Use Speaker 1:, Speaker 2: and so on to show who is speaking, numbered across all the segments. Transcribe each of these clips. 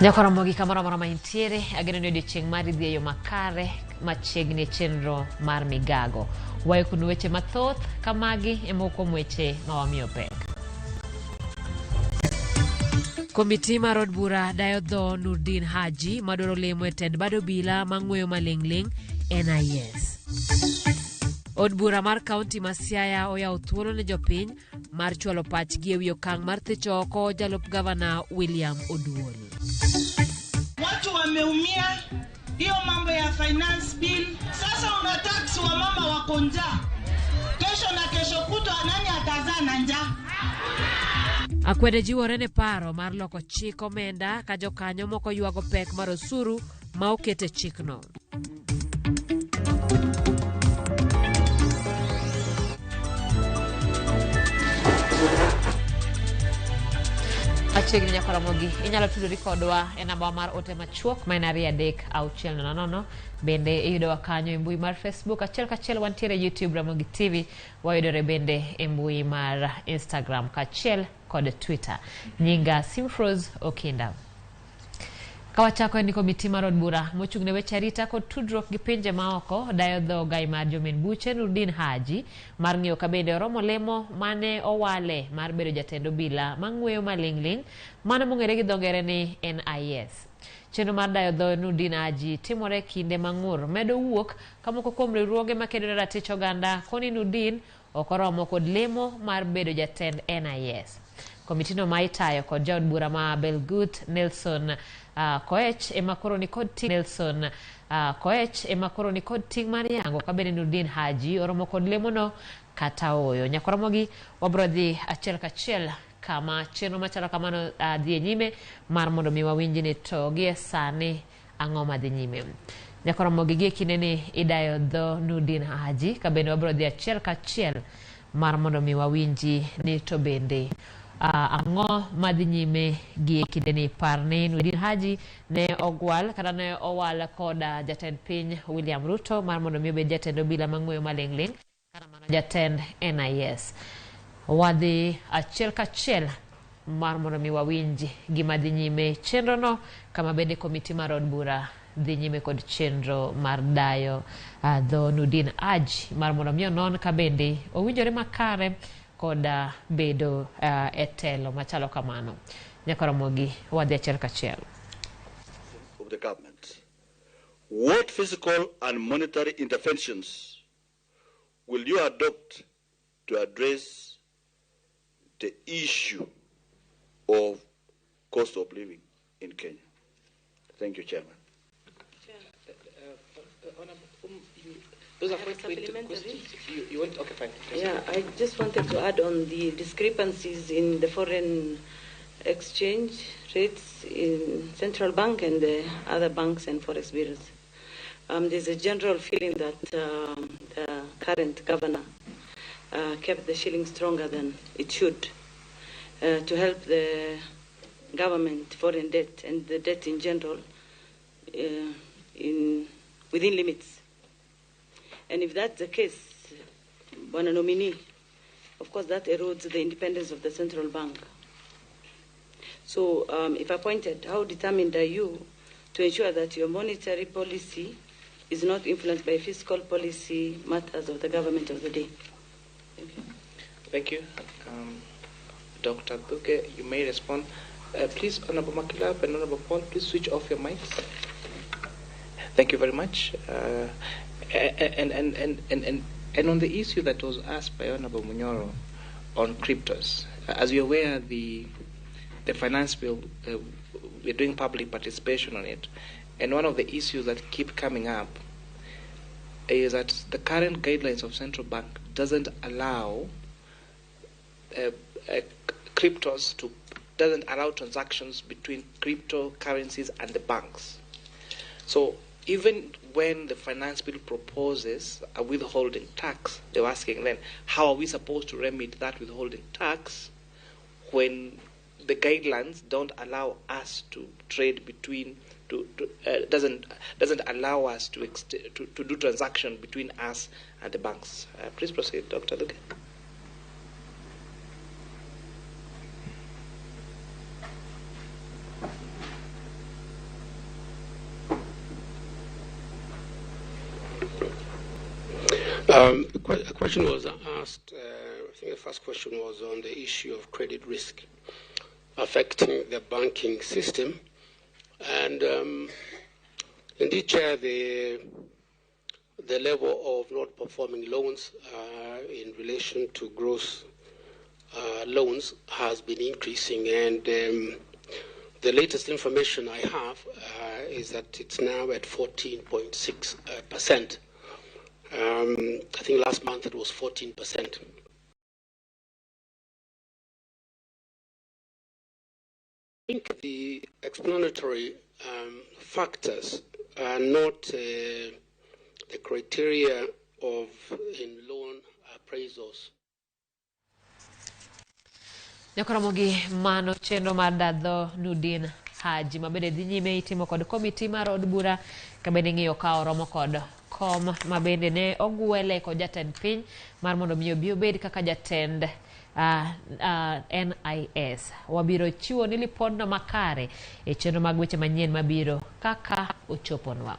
Speaker 1: Nyakoromogi kamoro amora ma intiere, ageno ni odiochieng' mari dhi e yo makare machiegni e chenro mar migago. Waikonu weche mathoth kamagi e moko kuom weche ma wamiyo pek. Komiti mar od bura dayo dho Nurdin Haji madwaro lemo e tend bad obila mang'weyo maling'ling' NIS. Od bura mar kaunti ma Siaya oyawo thuolo ne jopiny mar chwalo pachgi e wi okang' mar thicho oko jalup gavana William Oduol.
Speaker 2: Watu wameumia, hiyo mambo ya finance bill. Sasa una tax wa mama wako njaa, kesho na kesho kutwa nani atazaa na njaa?
Speaker 1: Akwede jiwore ne paro mar loko chik omenda ka jokanyo moko ywago pek mar osuru ma oket e chikno. Machiegni nyaka Ramogi, inyalo tudori kodwa e namba mar ote machuok ma en 23600. Bende iyudowa kanyo e mbui mar Facebook, achiel kachiel wantiere e YouTube Ramogi TV, wayudore bende e mbui mar Instagram kaachiel kod Twitter. Nyinga Simfrose Okinda. Ka wachako en ni komiti mar od bura mochung' ne weche arita kod tudruok gi pinje maoko dayo dho gai mar jomin buche Nurdin Haji mar ng'iyo ka bende oromo lemo mane owale mar bedo jatend obila mang'weyo maling'ling' mano mong'ere gi dho ngere ni NIS. Chenro mar dayo dho Nurdin Haji timore e kinde ma ng'ur medo wuok ka moko kuom riwruoge makedo ne ratich oganda koni Nurdin ok oromo kod lemo mar bedo jatend NIS. Komitino ma itayo kod jaod bura ma Belgut Nelson Koech ema koro ni kod ting' Nelson Koech ema koro ni kod ting' mar yango ka bende Nurdin Haji oromo kod lemono kata ooyo. Nyakoromogi wabro dhi achiel kachiel kama chenro machalo kamano dhi e nyime mar mondo mi wawinj ni to gie sani ang'o madhi nyime. Nyakoromogi gie kindeni idayo dho Nurdin Haji ka bende wabro dhi achiel kachiel mar mondo mi wawinji ni to bende ang'o madhi nyime gie kindeni. Par ni Nurdin Haji ne ogwal kata ne owal koda jatend piny William Ruto mar mondo mi obed jatend obila mang'weyo maling'ling' kata mana jatend NIS. Wadhi achiel kachiel mar mondo mi wawinj gima dhi nyime chenro no kama bende komiti mar od bura dhi nyime kod chenro mar dayo dho Nurdin Haji mar mondo mi onon ka bende owinjore makare kod bedo e telo machalo kamano. Nyakoromogi wadhi achiel kachiel.
Speaker 3: Of the government. What physical and monetary interventions will you adopt to address the issue of cost of living in Kenya? Thank you, Chairman.
Speaker 4: Those are quite weighted questions. You want? Okay, fine.
Speaker 5: Yeah, I just wanted to add on the discrepancies in the foreign exchange rates in central bank and the other banks and forex bureaus. There's a general feeling that the current governor kept the shilling stronger than it should to help the government foreign debt and the debt in general within limits. And if that's the case, Bwana nominee, of course that erodes the independence of the central bank. So if appointed, how determined are you to ensure that your monetary policy is not influenced by fiscal policy matters of the government of the day? Thank you.
Speaker 4: Thank you. Dr. Thugge, you may respond. Please, Honorable Makilap and Honorable Paul, please switch off your mics. Thank you very much. And on the issue that was asked by Honorable Munyoro on cryptos, as you're aware, the finance bill, we're doing public participation on it, and one of the issues that keep coming up is that the current guidelines of central bank doesn't allow cryptos to, doesn't allow transactions between cryptocurrencies and the banks. So even when the finance bill proposes a withholding tax, they were asking then, how are we supposed to remit that withholding tax when the guidelines don't allow us to trade between, to, to, doesn't, doesn't allow us to, to do transaction between us and the banks. Please proceed, Dr. Thugge.
Speaker 6: A question was asked, I think the first question was on the issue of credit risk affecting the banking system. And indeed, Chair, the level of not performing loans in relation to gross loans has been increasing. And the latest information I have is that it's now at 14.6%. I think last month it was 14%. I think the explanatory factors are not the criteria of in loan appraisals.
Speaker 1: Nyakoromogi mano chenro mar Dadho Nurdin Haji mabende dhi nyime itimo kod komiti mar od bura kabende ng'iyo ka oromo kod kom mabende ne ogwele kod jatend piny mar mondo mi obi obed kaka jatend NIS. Wabiro chiwo ni lipodno makare e chenro mag weche manyien mabiro kaka ochoponwa.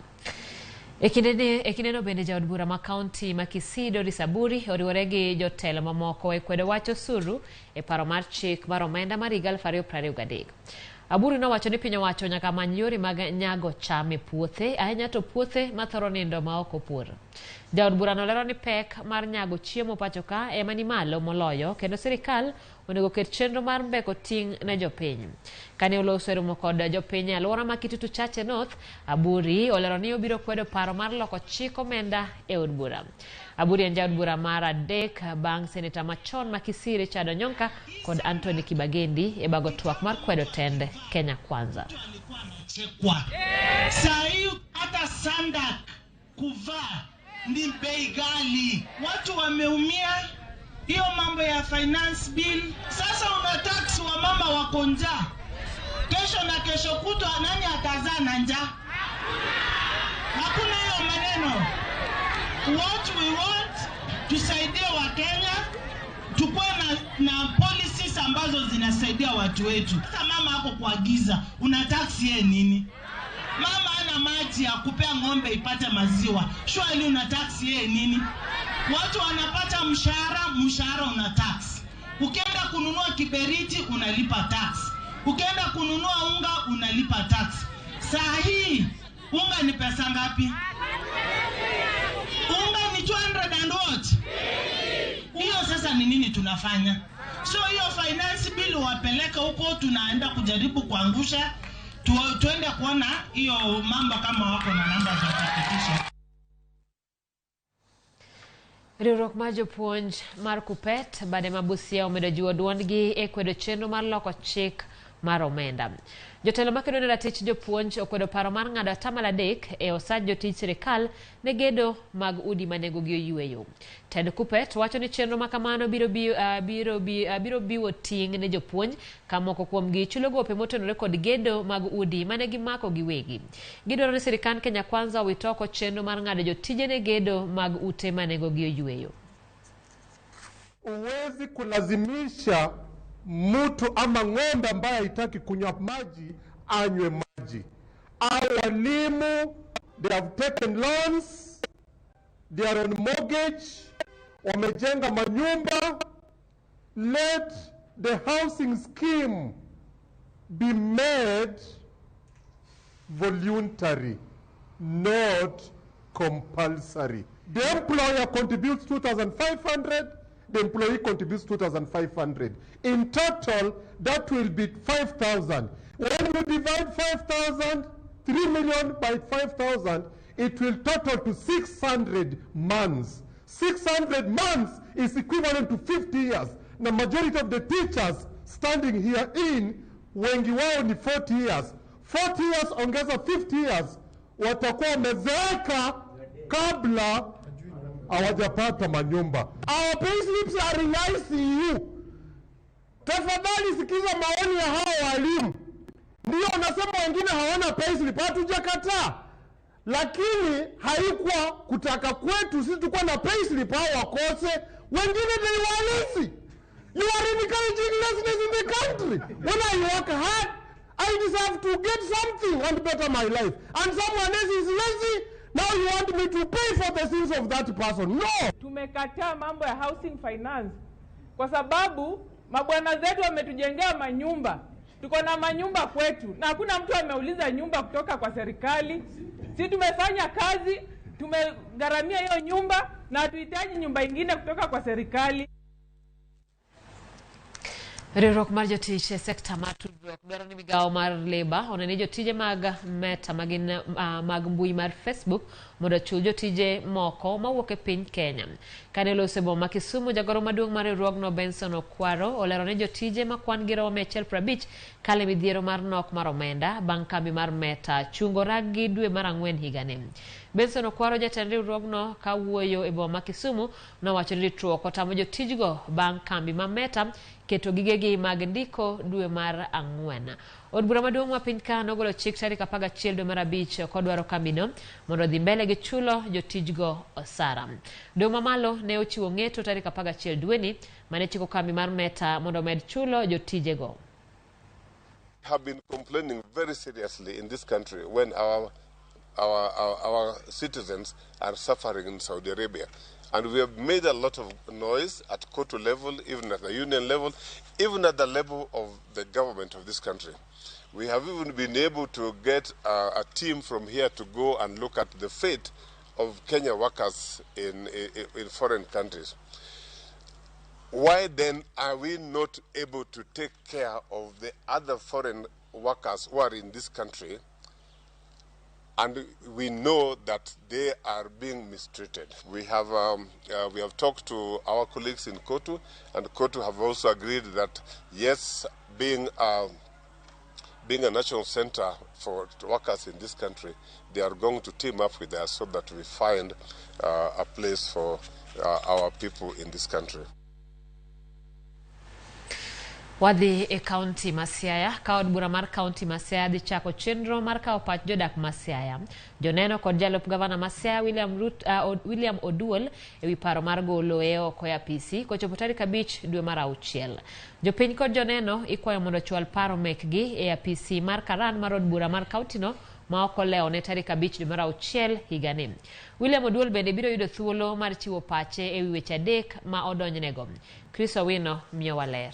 Speaker 1: E kindeno bende jaod bura ma kaunti ma Kisii Doris Aburi oriwore gi jotelo mamoko e kwedo wach osuru e paro mar chik mar omenda mar higa 2023. Aburi nowacho ni piny owacho nyaka many yore mag nyago cham e puothe, ahinya to puothe mathoro nindo ma ok opur. Jaod bura nolero ni pek mar nyago chiemo pacho ka ema ni malo moloyo kendo sirikal onego ket chenro mar mbeko ting' ne jopiny. Kane oloso e romo kod jopiny e alwora ma Kitutu Chache North, Aburi olero ni obiro kwedo paro mar loko chik omenda e od bura. Aburi en jaod bura mar adek bang' seneta machon ma Kisii Richard Onyonka kod Anthony Kibagendi e bago twak mar kwedo tend Kenya Kwanza.
Speaker 2: Saa hata sandak kuvaa ni bei ghali, watu wameumia. Hiyo mambo ya finance bill, sasa una tax wa mama wako njaa, kesho na kesho kutwa nani atazaa na njaa? Hakuna hiyo maneno. What we want, tusaidie wa Kenya, tukue na policies ambazo zinasaidia watu wetu. Sasa mama hako kuagiza, una tax yeye nini? Mama ana maji ya kupea ng'ombe ipate maziwa, surely una tax yeye nini? Watu wanapata mshahara, mshahara una tax. Ukienda kununua kiberiti unalipa tax. Ukienda kununua unga unalipa tax. Saa hii unga ni pesa ngapi? Unga ni 200 and what? Hiyo sasa ni nini tunafanya? So hiyo finance bill wapeleka huko, tunaenda kujaribu kuangusha, tuende kuona hiyo mambo kama wako na namba za kupitisha.
Speaker 1: Riwruok mar jopuonj mar Kupet bade ma Busia omedo jiwo duondgi e kwedo chenro mar loko chik mar omenda. Jotelo makedo ne ratich jopuonj okwedo paro mar ng'ado 3% e osach jotij sirikal ne gedo mag udi ma nengogi oyweyo. Tend Kupet wacho ni chenro ma kamano biro biwo ting' ne jopuonj ka moko kuomgi chulo gope motenore kod gedo mag udi mane gimako giwegi. Gidwaro ni sirikand Kenya Kwanza owit oko chenro mar ng'ado jotije ne gedo mag ute ma nengogi oyweyo.
Speaker 7: Huwezi kulazimisha mtu ama ng'ombe ambaye haitaki kunywa maji anywe maji. Our walimu, they have taken loans, they are on mortgage, wamejenga manyumba. Let the housing scheme be made voluntary, not compulsory. The employer contributes 2,500, the employee contributes 2,500. In total, that will be 5,000. When you divide 5,000, 3 million by 5,000, it will total to 600 months. 600 months is equivalent to 50 years. The majority of the teachers standing here in, wengi wao ni 40 years. 40 years ongeza 50 years, watakuwa wamezeeka kabla hawajapata manyumba. Our payslips are in ICU. Tafadhali sikiza maoni ya hao walimu. Ndio nasema wengine hawana payslip, hatujakataa. Lakini haikuwa kutaka kwetu sisi tukua na payslip hao wakose. Wengine they were lazy. You are encouraging laziness in the country. When I work hard, I deserve to get something and better my life. And someone else is lazy. Now you want me to pay for the sins of that person. No!
Speaker 8: Tumekataa mambo ya housing finance kwa sababu mabwana zetu wametujengea manyumba, tuko na manyumba kwetu, na hakuna mtu ameuliza nyumba kutoka kwa serikali. Si tumefanya kazi, tumegharamia hiyo nyumba, na hatuhitaji nyumba ingine kutoka kwa serikali.
Speaker 1: Riwruok mar jotich e sekta mar tudruok dwaro ni migawo mar Labour one ni jotije mag Meta magin mag mbui mar Facebook mondo ochul jotije moko mawuok e piny Kenya. Kane oloso e boma ma Kisumu, jagoro maduong' mar riwruogno Benson Okwaro olero ni jotije ma kwan gi romo 150 kalo e midhiero mar nok mar omenda bang' kambi mar Meta chungo rag-gi dwe mar ang'wen higani. Benson Okwaro jatend riwruogno kawuoyo e boma ma Kisumu nowacho ni ritruok otamo jotijgo bang' kambi ma Meta keto gigegi mag ndiko dwe mar ang'wen. Od bura maduong' ma piny ka nogolo chik tarik 11 dwe mar abich kodwaro kambino mondo odhi mbele gi chulo jotijgo osara. Doho mamalo ne ochiwo ng'eto tarik 11 dweni mane chiko kambi mar Meta mondo omed chulo jotijego.
Speaker 9: Have been complaining very seriously in this country when our citizens are suffering in Saudi Arabia. And we have made a lot of noise at COTU level, even at the union level, even at the level of the government of this country. We have even been able to get a team from here to go and look at the fate of Kenya workers in foreign countries. Why then are we not able to take care of the other foreign workers who are in this country? And we know that they are being mistreated. We have talked to our colleagues in COTU, and COTU have also agreed that yes, being a national center for workers in this country, they are going to team up with us so that we find a place for our people in this country.
Speaker 1: Wadhi e kaunti ma Siaya ka od bura mar kaunti ma Siaya dhi chako chenro mar kawo pach jodak ma Siaya. Joneno kod jalup gavana ma Siaya William Oduol ewi paro mar golo e oko e apisi kochopo tarik 5 dwe mar auchiel. Jopiny kod joneno ikwayo mondo ochwal paro mekgi e apisi mar karan mar od bura mar kauntino ma ok olewo ne tarik 5 dwe mar auchiel higani. William Oduol bende biro yudo thuolo mar chiwo pache ewi weche adek ma odonjnego. Chris Owino miyowa ler.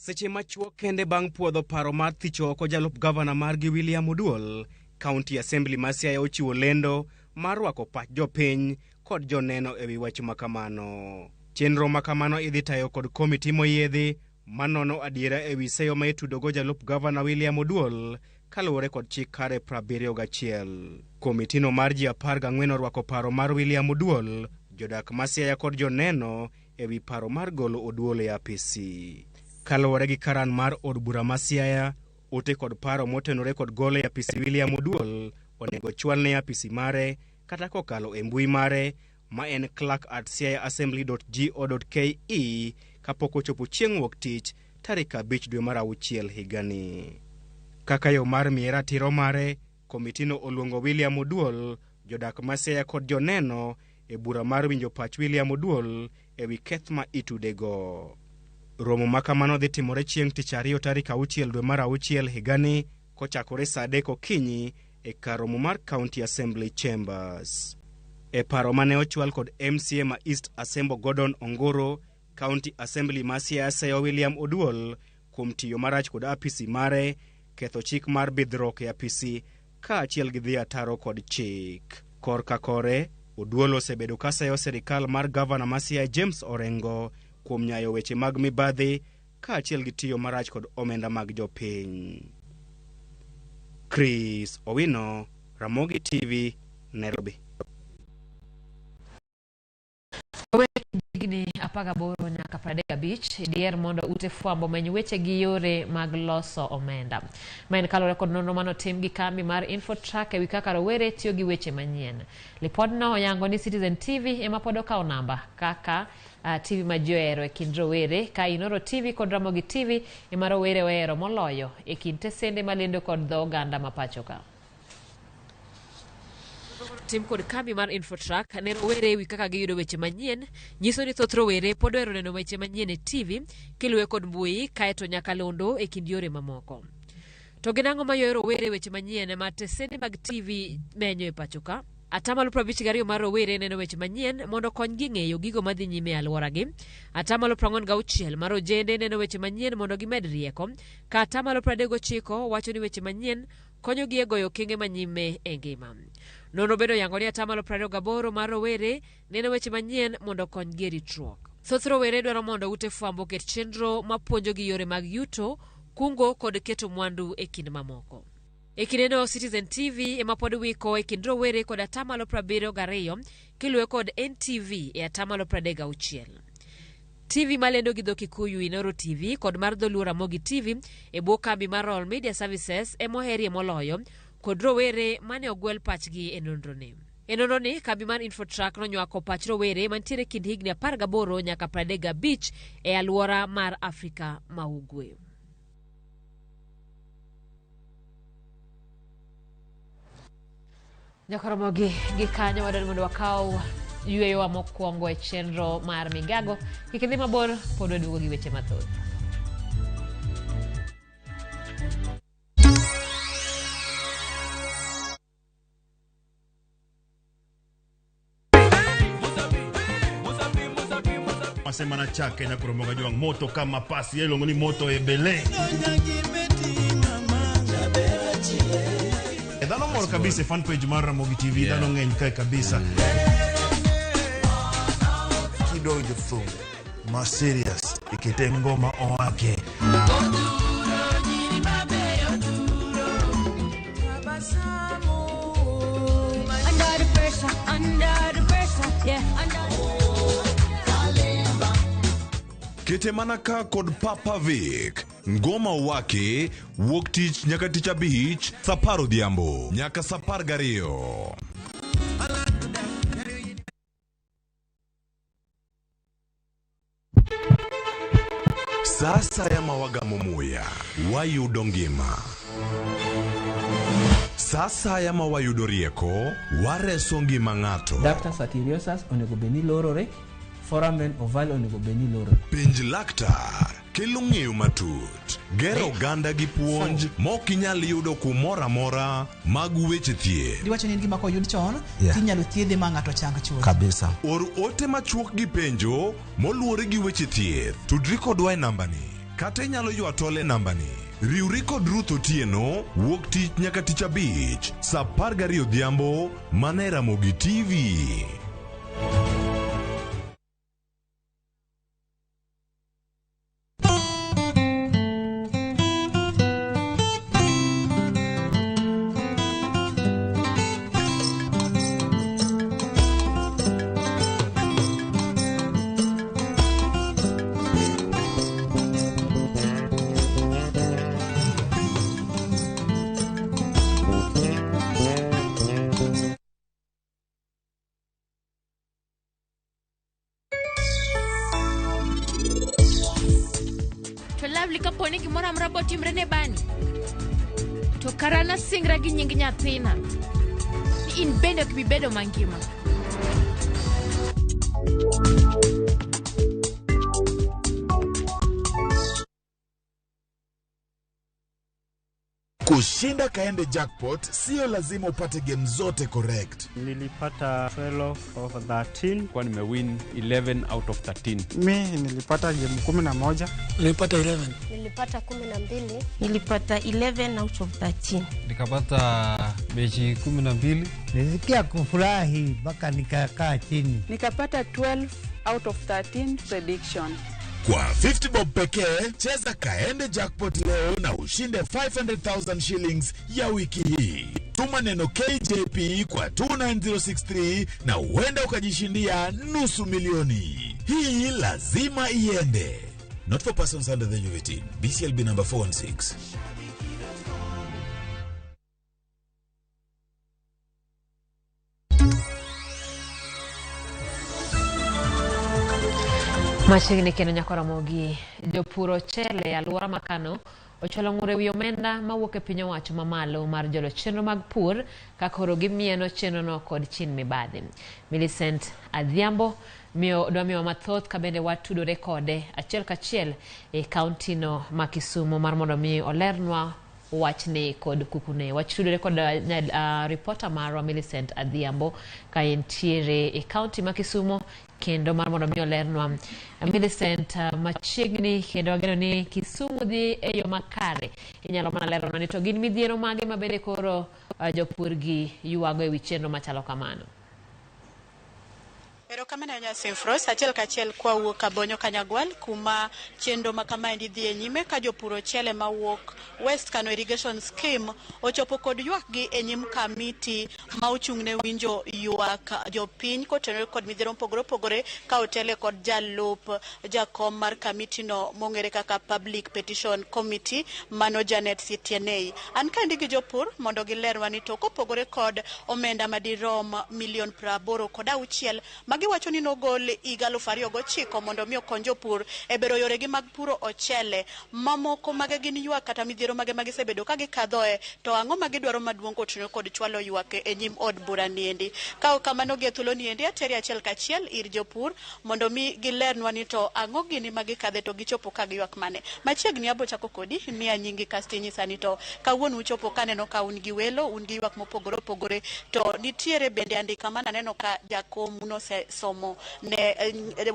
Speaker 10: Seche machuok kende bang' puodho paro mar thicho oko jalup gavana margi William Oduol, County Assembly ma Siaya ochiwo lendo mar rwako pach jopiny kod joneno ewi wach makamano. Chenro makamano idhi tayo kod komiti moyiedhi manono adiera ewi seyo ma itudogo jalup gavana William Oduol kaluwore kod chik kare 71. Komitino mar ji 14 orwako paro mar William Oduol, jodak ma Siaya kod joneno ewi paro mar golo Oduol e apisi. Kaluwore gi karan mar od bura ma Siaya, ote kod paro motenore kod golo e apisi William Oduol onego chwal ne apisi mare kata kokalo e mbui mare ma en clerk@siayaassembly.go.ke kapok ochopo chieng' wuok tich tarik 5 dwe mar auchiel higani. Kaka yo mar miye ratiro mare, komitino oluongo William Oduol, jodak ma Siaya kod joneno e bura mar winjo pach William Oduol ewi keth ma itudego. Romo ma kamano dhi timore chieng' tich ariyo tarik 6 dwe mar auchiel higani kochakore saa 3 okinyi e kar romo mar County Assembly Chambers. E paro mane ochwal kod MCA ma East Asembo Gordon Ongoro, County Assembly ma Siaya seyo William Oduol kuom tiyo marach kod apisi mare, ketho chik mar bidhruok e apisi kaachiel gi dhi ataro kod chik. Korka kore, Oduol osebedo ka seyo sirikal mar gavana ma Siaya James Orengo kuom nyayo weche mag mibadhi kaachiel gi tiyo marach kod omenda mag jopiny. Chris Owino, Ramogi TV, Nairobi.
Speaker 1: Higni 18 nyaka 35 dier mondo ute fwambo omeny weche gi yore mag loso omenda. Ma en kaluwore kod nonro manotim gi kambi mar Infotrack ewi kaka rowere tiyo gi weche manyien. Lipodno oyango ni Citizen TV ema pod okawo namba kaka TV ma ji ohero e kind rowere ka Inoro TV kod Ramogi TV ema rowere ohero moloyo e kind tesende malendo kod dho oganda ma pacho ka. Tim kod kambi mar Infotrack ne rowere ewi kaka giyudo weche manyien nyiso ni thoth rowere pod ohero neno weche manyien e TV kiluwe kod mbui kaeto nyakalondo e kind yore mamoko. To gin ang'o maywayo rowere e weche manyien ma tesende mag TV menyo e pacho ka? Atamalo 52 mar rowere neno weche manyien mondo okonygi ng'eyo gigo madhi nyime e alworagi. Atamalo 46 mar ojende neno weche manyien mondo gimed rieko, ka atamalo 39 wacho ni weche manyien konyogi e goyo okenge manyime e ngima. Nonro bende oyango ni atamalo 28 mar rowere neno weche manyien mondo okonygi e ritruok. Thoth rowere dwaro mondo ute fwambo oket chenro mapuonjogi yore mag yuto, kungo kod keto mwandu e kind mamoko. E kindeno Citizen TV ema pod wiko e kind rowere kod atamalo 72 kiluwe kod NTV e atamalo 36. TV malendo gi dho Kikuyu Inoro TV kod mar Dholuo Ramogi TV e bwo kambi mar Royal Media Services ema oherie moloyo kod rowere mane ogwel pachgi e nonroni. E nonroni, kambi mar Infotrack nonywako pach rowere mantiere kind higni 18 nyaka 35 e alwora mar Afrika ma Ugwe. Nyakoromogi gi kanyo wadwaro mondo wakaw yueyowa mokwongo e chenro mar migago. Kik idhi mabor, pod waduogo gi weche mathoth.
Speaker 11: Masema na chake na kuromoga jwang moto kama pasi iluongo ni moto ebele. E dhano mor kabisa e fan page mar Ramogi TV, dhano ng'eny kae kabisa. Kidonjo thum ma serious ikete ngoma oake.
Speaker 12: Under the pressure, under the pressure, yeah, under.
Speaker 13: Kete mana ka kod Papa Vic. Ngoma wake wuok tich nyaka tich abich sa apar odhiambo nyaka sa apar gariyo. Sa asaya ma wagamo muya, wayudo ngima. Sa asaya ma wayudo rieko, wareso ngima ng'ato.
Speaker 14: Ductus arteriosus onego bed ni lorore, foramen ovale onego bed ni lorore.
Speaker 13: Penj laktar kelo ng'eyo matut, gero oganda gi puonj mok inyal yudo kumoro amora mag weche thieth.
Speaker 15: Diwacho ni en gima koyud chon
Speaker 13: Yeah.
Speaker 15: tinyalo thiedhe ma ng'ato chang chuth.
Speaker 13: Kabisa. Or ote machuok gi penjo moluwore gi weche thieth. Tudri kodwa e nambani kata inyalo ywa tol e nambani. Riwri kod Ruth Otieno wuok tich nyaka tich abich sa 12 odhiambo mana e Ramogi TV.
Speaker 16: To Lovely, kapo ni gimoro amora botimre ne Bani, to kara nasingra gi nying nyathina ni in bende ok bi bedo mangima.
Speaker 17: Kushinda Kaende Jackpot sio lazima upate game zote correct.
Speaker 18: Nilipata 12 of 13. Kwa nimewin 11 out of 13.
Speaker 19: Mi nilipata game 11. Nilipata 11.
Speaker 20: Nilipata 12.
Speaker 21: Nilipata 11 out of 13.
Speaker 22: Nikapata mechi 12.
Speaker 23: Nilisikia kufurahi mpaka nikakaa chini.
Speaker 24: Nikapata 12 out of 13 prediction.
Speaker 17: Kwa 50 bob pekee, cheza Kaende Jackpot leo na ushinde 500,000 shillings ya wiki hii. Tuma neno KJP kwa 29063 na huenda ukajishindia nusu milioni. Hii lazima iende. Not for persons under the age of 18. BCLB number 416.
Speaker 1: Machiegni kendo nyako Ramogi, jopur ochele e alwora ma Kano ochwalo ng'ur ewi omenda mawuok e piny owacho mamalo mar jolo chenro mag pur ka koro gimieno chenrono kod chin mibadhi. Millicent Adhiambo miyo dwa miyowa mathoth ka bende watudore kode achiel kachiel e kaunti no ma Kisumu mar mondo mi olernwa wachni kod kukune. Wach tudore kod ripota marwa Millicent Adhiambo ka entiere e kaunti ma Kisumo kendo mar mondo mi olernwa. Millicent, machiegni kendo wageno ni Kisumu dhi e yo makare. Inyalo mana leronwa ni to gin midhiero mage ma bende koro jopur gi ywago ewi chenro machalo kamano.
Speaker 3: Erokamano ahinya Simfros, achiel kachiel kwawuok Kabonyo Kanyagwal kuma chenro ma kamaendi dhi e nyime ka jopur ochele mawuok West Kano Irrigation Scheme ochopo kod ywakgi e nyim kamiti ma ochung' ne winjo ywak jopiny kotenore kod midhiero mopogore opogore ka otele kod jalup jakom mar kamiti no mong'ere kaka Public Petition Committee mano Janet Sitienei. An kaendi gi jopur mondo gilerwa ni to kopogore kod omenda madirom milion 86 magiwacho ni nogol higa 2009 mondo mi okony jopur e bero yoregi mag puro ochele. Mamoko mage gin ywak kata midhiero mage magisebedo ka gikadhoe, to ang'o ma gidwaro maduong' kotenore kod chwalo ywak e nyim od bura niendi. Ka ok kamano gi e thuolo niendi ateri achiel kachiel ir jopur mondo mi gilernwa ni to ang'o gini ma gikadhe to gichopo ka giywak mane. Machiegni abo chako kodi, miya nyingi kasto inyisa ni to kawuono uchopo kaneno ka un gi welo, un gi ywak mopogore opogore, to nitiere bende andika mananeno ka jakom nosesomo ne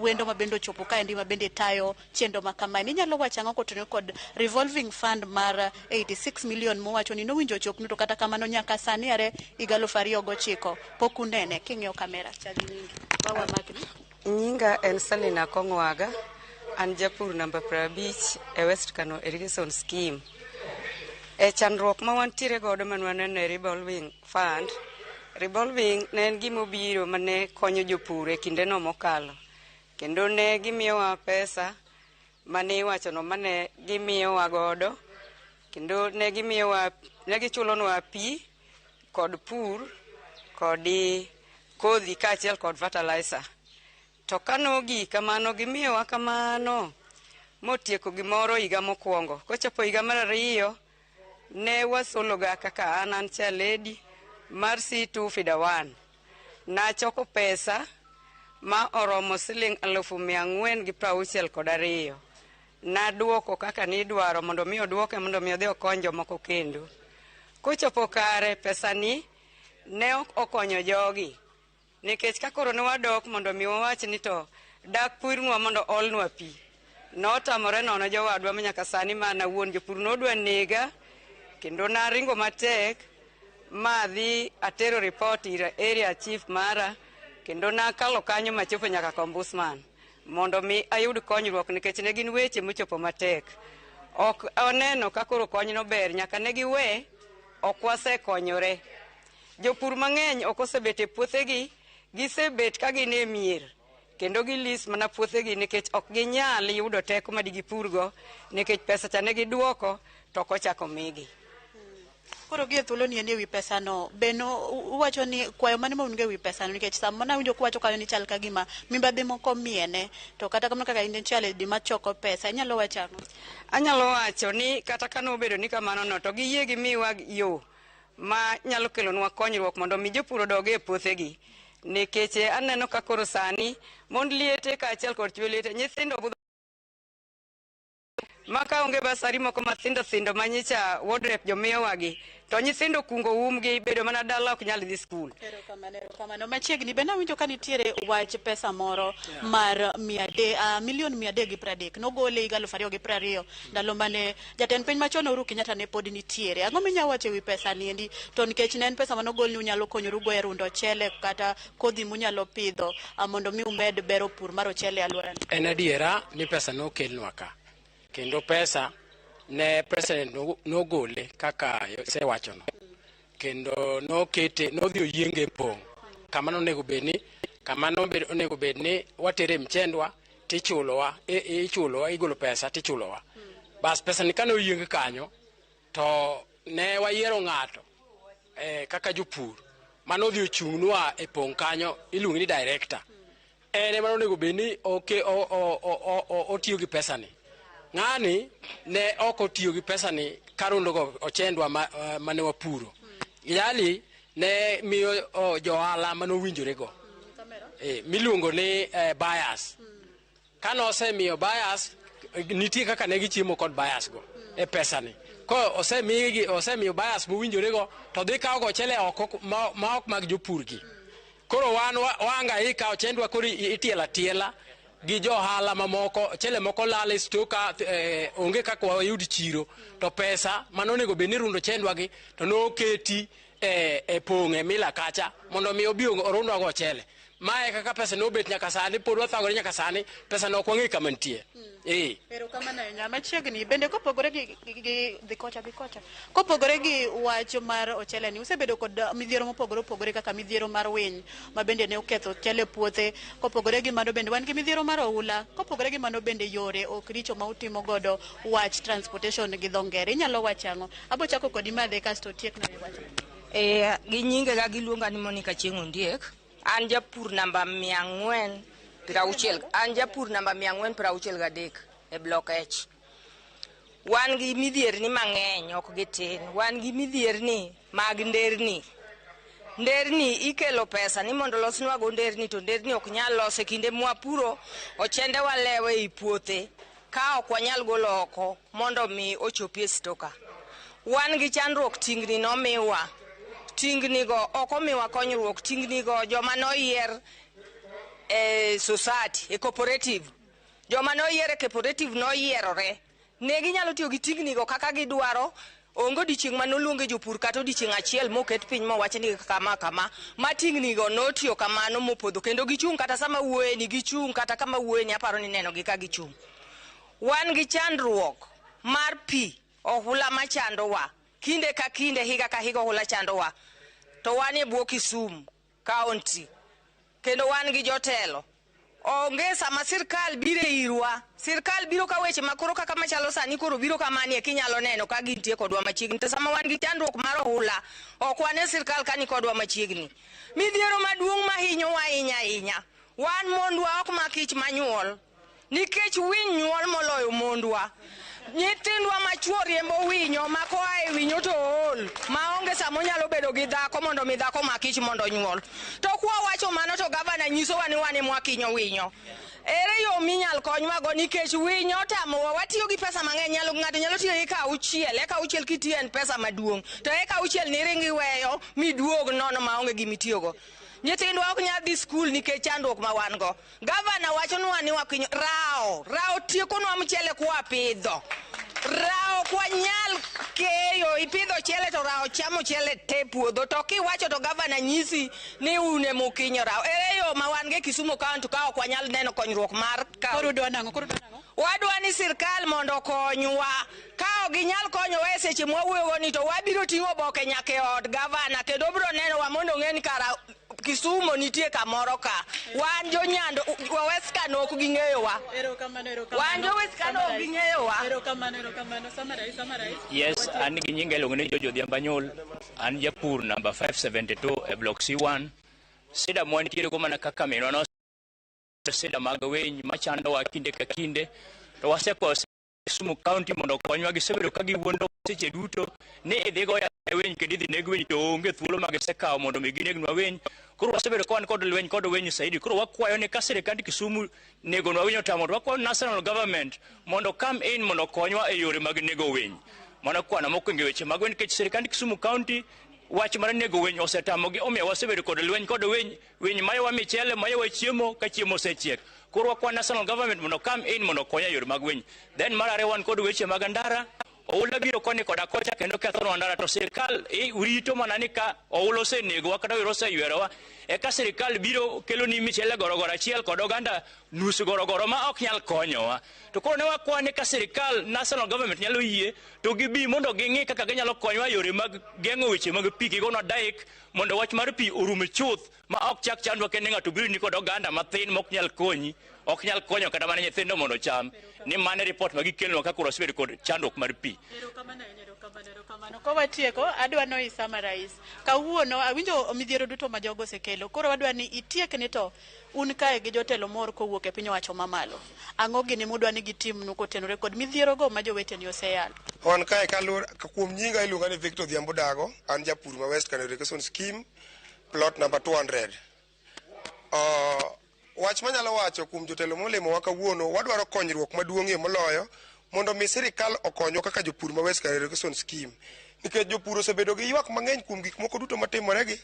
Speaker 3: wendo ma bende ochopo kaendi ma bende tayo chenro ma kamae. Inyalo wacho ang'o kotenore kod revolving fund mar 86 million mowacho ni nowinjo ochopnu, to kata kamano nyaka sani are higa 2009 pok unene. King'iyo kamera chak gi nyingi. Wawa makni.
Speaker 4: Nyinga en Selina Kong'waga, an japur namba 50 e West Kano Irrigation Scheme. E chandruok ma wantiere godo mane waneno e revolving fund, revolving ne en gima obiro mane konyo jopur e kindeno mokalo. Kendo ne gimiyowa pesa mane iwachono mane gimiyowa godo, kendo ne gimiyowa, ne gichulonwa pi kod pur kod kodhi kaachiel kod fertilizer. To kano gik kamano gimiyowa kamano motieko gimoro higa mokwongo. Kochopo higa mar ariyo, ne wasologa kaka an chair lady mar C2 Feeder 1. Nachoko pesa ma oromo siling 462,000. Naduoko kaka nidwaro mondo mi oduoke mondo mi odhi okony jomoko kendo. Kochopo kare pesani ne ok okonyo jogi. Nikech ka koro ne wadok mondo mi wawach ni to dak purnwa mondo olnwa pi. Notamore nono jowadwa ma nyaka sani mana wuon jopur nodwa nega kendo naringo matek ma adhi atero report ir area chief mara kendo nakalo kanyo machopo nyaka ombudsman mondo mi ayud konyruok nikech ne gin weche mochopo matek. Ok aneno ka koro konyno ber nyaka ne giwe ok wasekonyore. Jopur mang'eny ok osebet e puothegi, gisebet ka gin e mier kendo gilis mana puothegi nikech ok ginyal yudo teko ma digipurgo nikech pesa cha ne giduoko to ok ochako migi.
Speaker 3: Koro gi e thuolo ni endi ewi pesano, be no uwacho ni kwayo mane ma un go ewi pesano nikech sama nawinjo kuwacho kanyo ni chal ka gima mibadhi moko miene, to kata kamano kaka in chair lady machoko pesa, inyalo wacho ang'o?
Speaker 4: Anyalo wacho ni kata ka nobedo ni kamano no to giyie gimiwa yo ma nyalo kelonwa konyruok mondo mi jopur odog e puothegi. Nikech aneno ka koro sani mond liete kaachiel kod chwe liete nyithindo budho ma ka onge basari moko mathindo thindo ma nyicha ward rep jomiyowagi to nyithindo kungo umgi bedo mana dala ok nyal dhi skul.
Speaker 3: Erokamano, erokamano. Machiegni be nawinjo ka nitiere wach pesa moro mar milion 330 nogole higa 2020 ndalo mane jatend piny machon Uhuru Kenyatta ne pod nitiere. Ang'o minyalo wacho ewi pesa ni endi? To nikech ne en pesa manogol ni unyalo konyoru go e rundo ochele kata kodhi munyalo pidho mondo mi umed bero pur mar ochele e alworani.
Speaker 5: En adiera ni pesa nokelnwa ka kendo pesa ne president nogole kaka isewachono kendo nokete nodhi oyienge e pong' kama nonego bed ni kama onego bed ni watere mchendwa tichulowa ichulowa igolo pesa tichulowa. Bas pesa ni kane oyieng kanyo to ne wayiero ng'ato kaka jopur manodhi ochung'nwa e pong' kanyo iluongo ni director. En ema nonego bed ni otiyo gi pesa ni. Ng'ani ne ok otiyo gi pesa ni karundogo ochendwa mane wapuro. Jali ne miyo johala manowinjore go miluongo ni buyers. Kane osemiyo buyers, nitie kaka ne gichiemo kod buyers go e pesa ni. Ko osemigi osemiyo bias mowinjorego to dhi kawo go ochele oko ma ok mag jopur gi. Koro wan wahangaika ochendwa koro itielo atiela gi jo ohala mamoko, ochele moko lal e stoka, onge kaka wayud chiro. To pesa mane onego bed ni rundo ochendwa gi to noketi e pong' e mila kacha mondo mi obi orundwa go ochele. Mae kaka pesa nobet nyaka sani, pod wathagore nyaka sani, pesa no ok wang'e kama nitie.
Speaker 3: Erokamano ahinya. Machiegni bende kopogore gi dhi kocha dhi kocha. Kopogore gi wach mar ochele ni usebedo kod midhiero mopogore opogore kaka midhiero mar winy ma bende ne oketho ochele puothe. Kopogore gi mano bende wan gi midhiero mar oula. Kopogore gi mano bende yore ok richo ma utimo godo wach transportation gi dho ngere. Inyalo wacho ang'o? Abo chako kodi madhe kasto tiekna e wach.
Speaker 2: Gi nyingega giluonga ni Monica Chieng' Ondiek. An japur namba 460, an japur namba 463 e block H. Wan gi midhierni mang'eny, ok gitin. Wan gi midhierni mag nderni. Nderni ikelo pesa ni mondo losnwago nderni, to nderni ok nyal los e kinde mwapuro ochende walewe ei puothe ka ok wanyal golo oko mondo mi ochopi e stoka. Wan gi chandruok, tingni nomiwa. Tingni go ok omiwa konyruok, tingni go joma noyier e society, e cooperative. Joma noyier e cooperative noyierore. Ne ginyalo tiyo gi tingni go kaka gidwaro. Onge odiochieng' mane oluonge jopur kata odiochieng' achiel moket piny mowach ni kama kama. Ma tingni go notiyo kamano mopodho kendo gichung' kata sama wuoye ni gichung' kata kama wuoye ni aparo ni neno gi ka gichung'. Wan gi chandruok mar pi, ohula machandowa. Kinde ka kinde, higa ka higa ohula chandowa. To wan e bwo Kisumu County kendo wan gi jotelo. Onge sama sirkal biro irwa. Sirkal biro ka weche makoro kaka machalo sani koro biro kamani kinyalo neno ka gintie kodwa machiegni. To sama wan gi chandruok mar ohula, ok wane sirkal ka ni kodwa machiegni. Midhiero maduong' mahinyowa ahinya ahinya. Wan mondwa ok makich manyuol. Nikech winy nyuol moloyo mondwa. Nyithindwa machuo riembo winyo ma koa e winyo to ool, maonge sama onyalo bedo gi dhako mondo mi dhako makich mondo onyuol. To kwa wacho mano to gavana nyisowa ni wan ema wakinyo winyo. Ere yo minyal konywago nikech winyo otamowa, watiyo gi pesa mang'eny, ng'ato nyalo tiyo gi eka auchiel, eka auchiel kitiyo en pesa maduong'. To eka auchiel ni ring iweyo miduog nono maonge gimitiyogo. Nyithindwa ok nyal dhi skul nikech chandruok ma wan go. Gavana wachonwa ni wakinyo rao, rao tiekonwa mchele kwapidho. Rao ok wanyal keyo, ipidho chele to rao chamo chele te puodho. To kiwacho to gavana nyisi ni un ema ukinyo rao. Ere yo ma wan go e Kisumu County ka ok wanyal neno konyruok mar county?
Speaker 3: Koro udwa nang'o? Koro udwa nang'o?
Speaker 2: Wadwa ni sirkal mondo okonywa. Ka ok ginyal konyowa e seche mwawuoyogo ni to wabiro ting'o oboke nyaka e od gavana kendo obiro nenowa mondo ong'e ni kara Kisumu nitie kamoro ka. Wan jo Nyando, wa West Kano ok ging'eyowa.
Speaker 3: Erokamano, erokamano.
Speaker 2: Wan jo West Kano ok ging'eyowa.
Speaker 3: Erokamano, erokamano. Summarize, summarize.
Speaker 6: Yes, an gi nyinga iluongo ni George Odhiambo Anyul. An japur namba 572 e block C1. Sida mwantiere go mana kaka minwa no sida mag winy machandowa kinde ka kinde. To wasekwayo Kisumu County mondo okonywa. Gisebedo ka giwuondo seche duto ni idhi go yath e winy kendo idhi neg winy to onge thuolo ma gisekawo mondo mi ginegnwa winy. Koro wasebedo ka wan kod lweny kod winy saidi. Koro wakwayo ni ka sirikand Kisumu negonwa winy otamo, to wakwayo national government mondo come in mondo okonywa e yore mag nego winy. Mano kwana mokwongo e weche mag winy nikech sirikand Kisumu County wach mar nego winy osetamogi, omiyo wasebedo kod lweny kod winy. Winy mayowa michele, mayowa chiemo ka chiemo osechiek. Koro wakwa national government mondo come in mondo okony e yore mag winy. Then mar ariyo wan kod weche mag ndara. Oula biro koni koda kocha kendo kethonwa ndara, to sirikal rito mana ni ka oula osenegowa kata wiro oseywerowa eka sirikal biro keloni michele gorogoro achiel kod oganda nus gorogoro ma ok nyal konyowa. To koro ne wakwa ni ka sirikal national government nyalo yie to gibi mondo ging'i kaka ginyalo konyowa e yore mag geng'o weche mag pi, gigonwa dike mondo wach mar pi orum chuth ma ok chak chandwa kendo ng'ato biro ni kod oganda mathin ma ok nyal konyi, ok nyal konyo kata mana nyithindo mondo ocham. Ni mano e report ma gikelonwa ka koro wasebedo kod chandruok mar pi.
Speaker 3: Erokamano ahinya, erokamano, erokamano. Kowatieko, adwa no i summarize. Kawuono awinjo midhiero duto ma jogo osekelo. Koro wadwa ni itiek ni to un kae gi jotelo mor kowuok e piny owacho mamalo. Ang'o gini mudwa ni gitimnu kotenore kod midhiero go ma joweteni oseyalo?
Speaker 7: Wan kae kaluwore kuom nyinga iluonga ni Victor Odhiambo Dago, an japur ma West Kano Irrigation Scheme, plot number 200. Wach manyalo wacho kuom jotelo molemowa kawuono, wadwaro konyruok maduong'ie moloyo Mondo mi sirikal okonywa kaka jopur ma West Kano Irrigation Scheme. Nikech jopur osebedo gi ywak mang'eny kuom gik moko duto matimore gi.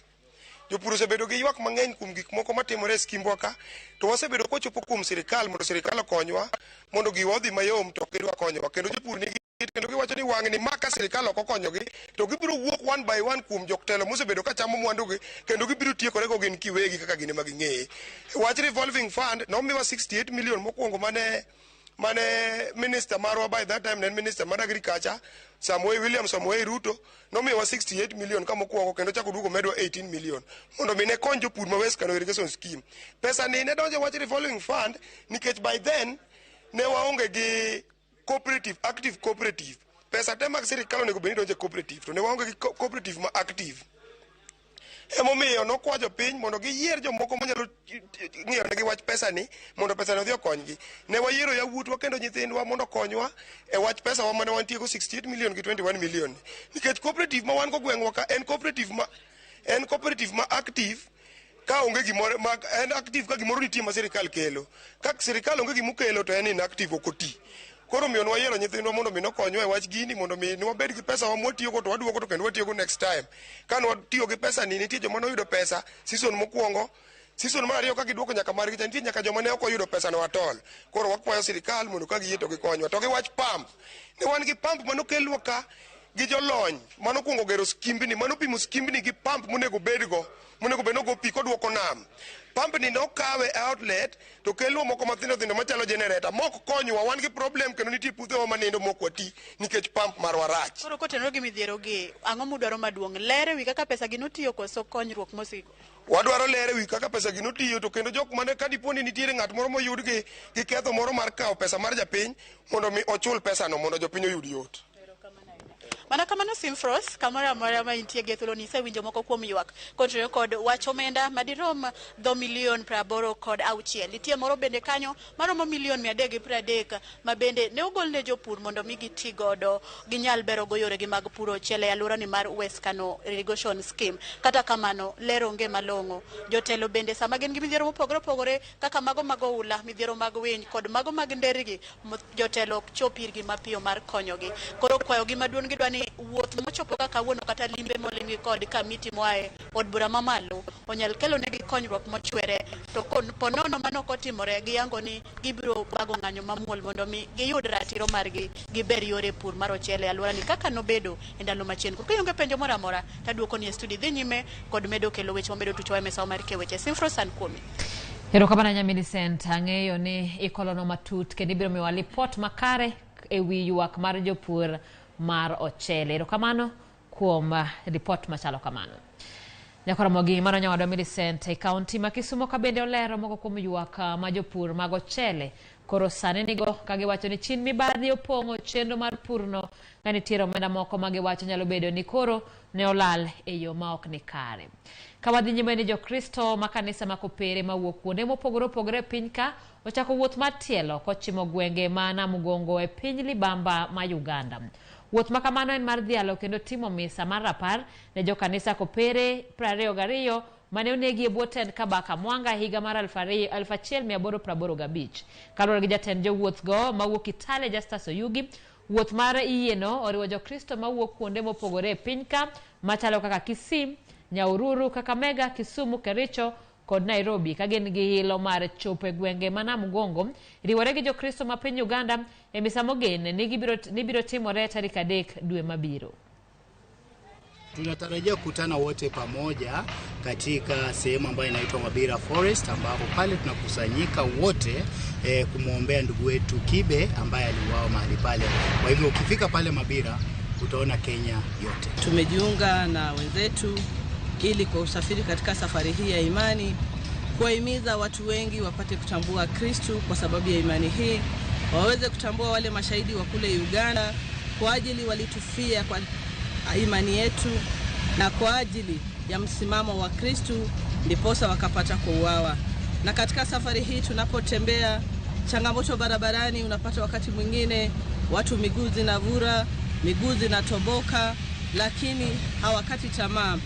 Speaker 7: Jopur osebedo gi ywak mang'eny kuom gik moko matimore e skimbwa ka, to wasebedo kwachopo kuom sirikal mondo sirikal okonywa mondo giwa odhi mayom to ok gidwa konyowa. Kendo jopur nigi kendo giwacho ni wang'ni ma ka sirikal ok okonyogi to gibiro wuok one by one kuom jotelo mosebedo ka chamo mwandugi kendo gibiro tiekore go gin kiwegi kaka gin ema ging'eye. Wach revolving fund nomiwa 68 million mokwongo mane minister marwa by that time ne en minister mar agriculture Samoei William Samoei Ruto nomiyowa 68 million ka mokwongo kendo chako duogo medwa 18 million mondo mi ne kony jopur ma West Kano Irrigation Scheme. Pesa ni ne donjo e wach revolving fund nikech by then ne waonge gi cooperative, active cooperative. Pesa te mag sirikal onego bed ni donjo e cooperative to ne waonge gi cooperative ma active. Emomiyo nokwa jopiny mondo giyier jomoko manyalo ng'iyo negi wach pesa ni mondo pesa ni odhi okonygi. Ne wayiero yawuotwa kendo nyithindwa mondo okonywa e wach pesa wa mane wantie go 68 million gi 21 million ni. Nikech cooperative ma wan go gweng'wa ka en cooperative ma active ka onge gimoro ma en active ka gimoro nitie ma sirikal kelo. Ka sirikal onge gimokelo to en inactive ok oti. Koro omiyo nwayiero nyithindwa mondo mi nokonywa e wach gini mondo mi nwabed gi pesa wa mwatiyogo to waduogo to kendo watiyogo next time. Ka nwatiyo gi pesa ni nitie joma noyudo pesa season mokwongo, season mar ariyo ka giduoko nyaka margi cha nitie nyaka joma ne ok oyudo pesa no at all. Koro wakwayo sirikal mondo ka giyie to gikonywa. To gi wach pump, ne wan gi pump manokelnwa ka gi jolony manokwongo gero skimbni manopimo skimbni gi pump monego bedgo monego bed nogo pi koduoko nam. Pump ni nokawe e outlet to kelnwa moko mathindo thindo machalo generator mok konywa wan gi problem kendo nitie puothewa manindo mok wati nikech pump marwa rach.
Speaker 3: Koro kotenore gi midhiero gi, ang'o mudwaro maduong'? Ler ewi kaka pesa gi notiyo koso konyruok mosiko?
Speaker 7: Wadwaro ler ewi kaka pesa gi notiyo to kendo jok mane ka dipo ni nitiere ng'at moro moyud gi ketho moro mar kawo pesa mar japiny mondo mi ochul pesa no mondo jopiny oyud yot.
Speaker 3: Mana kamano Simfros, kamoro amora ma intie gi thuolo ni isewinjo moko kuom ywak kotenore kod wach omenda madirom dho milion 86. Nitie moro bende kanyo maromo milion 330 ma bende ne ogol ne jopur mondo mi giti godo ginyal bero go yoregi mag puro ochele e alwora ni mar West Kano Irrigation Scheme. Kata kamano, ler onge malong'o. Jotelo bende sama gin gi midhiero mopogore opogore kaka mago mag oula, midhiero mag winy kod mago mag ndergi, jotelo ok chop irgi mapiyo mar konyogi. Koro kwayogi maduong' gidwa ni wuoth mochopo kaka kawuono kata limbe molimgi kod kamiti moa e od bura mamalo onyal kelo negi konyruok mochwere, to ponono mano ok otimore giyango ni gibiro bago ng'anyo mamuol mondo mi giyud ratiro margi giber yore pur mar ochele e alwora ni kaka nobedo e ndalo machien. Koro kionge penjo moro amora taduoko ni e studio dhi nyime kod medo kelo weche mamedo tuchowa e mesawa mar keyo weche. Simfros an kuomi.
Speaker 1: Erokamano ahinya Millicent, ang'eyo ni ikolono matut kendo ibiro miyowa lipot makare ewi ywak mar jopur mar ochele. Erokamano kuom lipot machalo kamano. Nyakoromogi mano nyawadwa Millicent e kaunti ma Kisumo ka bende olero moko kuom ywak ma jopur mag ochele koro sani nigo ka giwacho ni chin mibadhi opong'o chenro mar purno ka nitiere omenda moko ma giwacho nyalo bedo ni koro ne olal e yo ma ok ni kare. Ka wadhi nyime ni Jokristo ma kanisa ma Kopere mawuok kuonde mopogore opogore e piny ka ochako wuoth mar tielo kochimo gwenge ma Namugongo e piny Libamba ma Uganda. Wuoth ma kamano en mar dhialo kendo timo misa mar rapar ne jokanisa Kopere 22 mane onegi e bwo tend Kabaka Mwanga higa mar 1885. Kaluwore gi jatend jowuoth go mawuok Kitale Justus Oyugi, wuoth mar yieno oriwo Jokristo mawuok kuonde mopogore e piny ka machalo kaka Kisii, Nyahururu, Kakamega, Kisumu, Kericho kod Nairobi ka gin gi hilo mar chopo e gwenge ma Namugongo riwore gi Jokristo ma piny Uganda e misa mogen ni biro timore tarik 3 dwe mabiro.
Speaker 8: Tunatarajia kukutana wote pamoja katika sehemu ambayo inaitwa Mabira Forest, ambapo pale tunakusanyika wote kumwombea ndugu wetu Kibe ambaye aliuawa mahali pale. Kwa hivyo ukifika pale Mabira utaona Kenya yote.
Speaker 9: Tumejiunga na wenzetu ili kwa usafiri katika safari hii ya imani, kuwahimiza watu wengi wapate kutambua Kristu kwa sababu ya imani hii, waweze kutambua wale mashahidi wa kule Uganda kwa ajili walitufia kwa imani yetu na kwa ajili ya msimamo wa Kristu ndiposa wakapata kuuawa. Na katika safari hii tunapotembea, changamoto barabarani, unapata wakati mwingine watu miguu zinavura, miguu zinatoboka, lakini hawakati tamaa.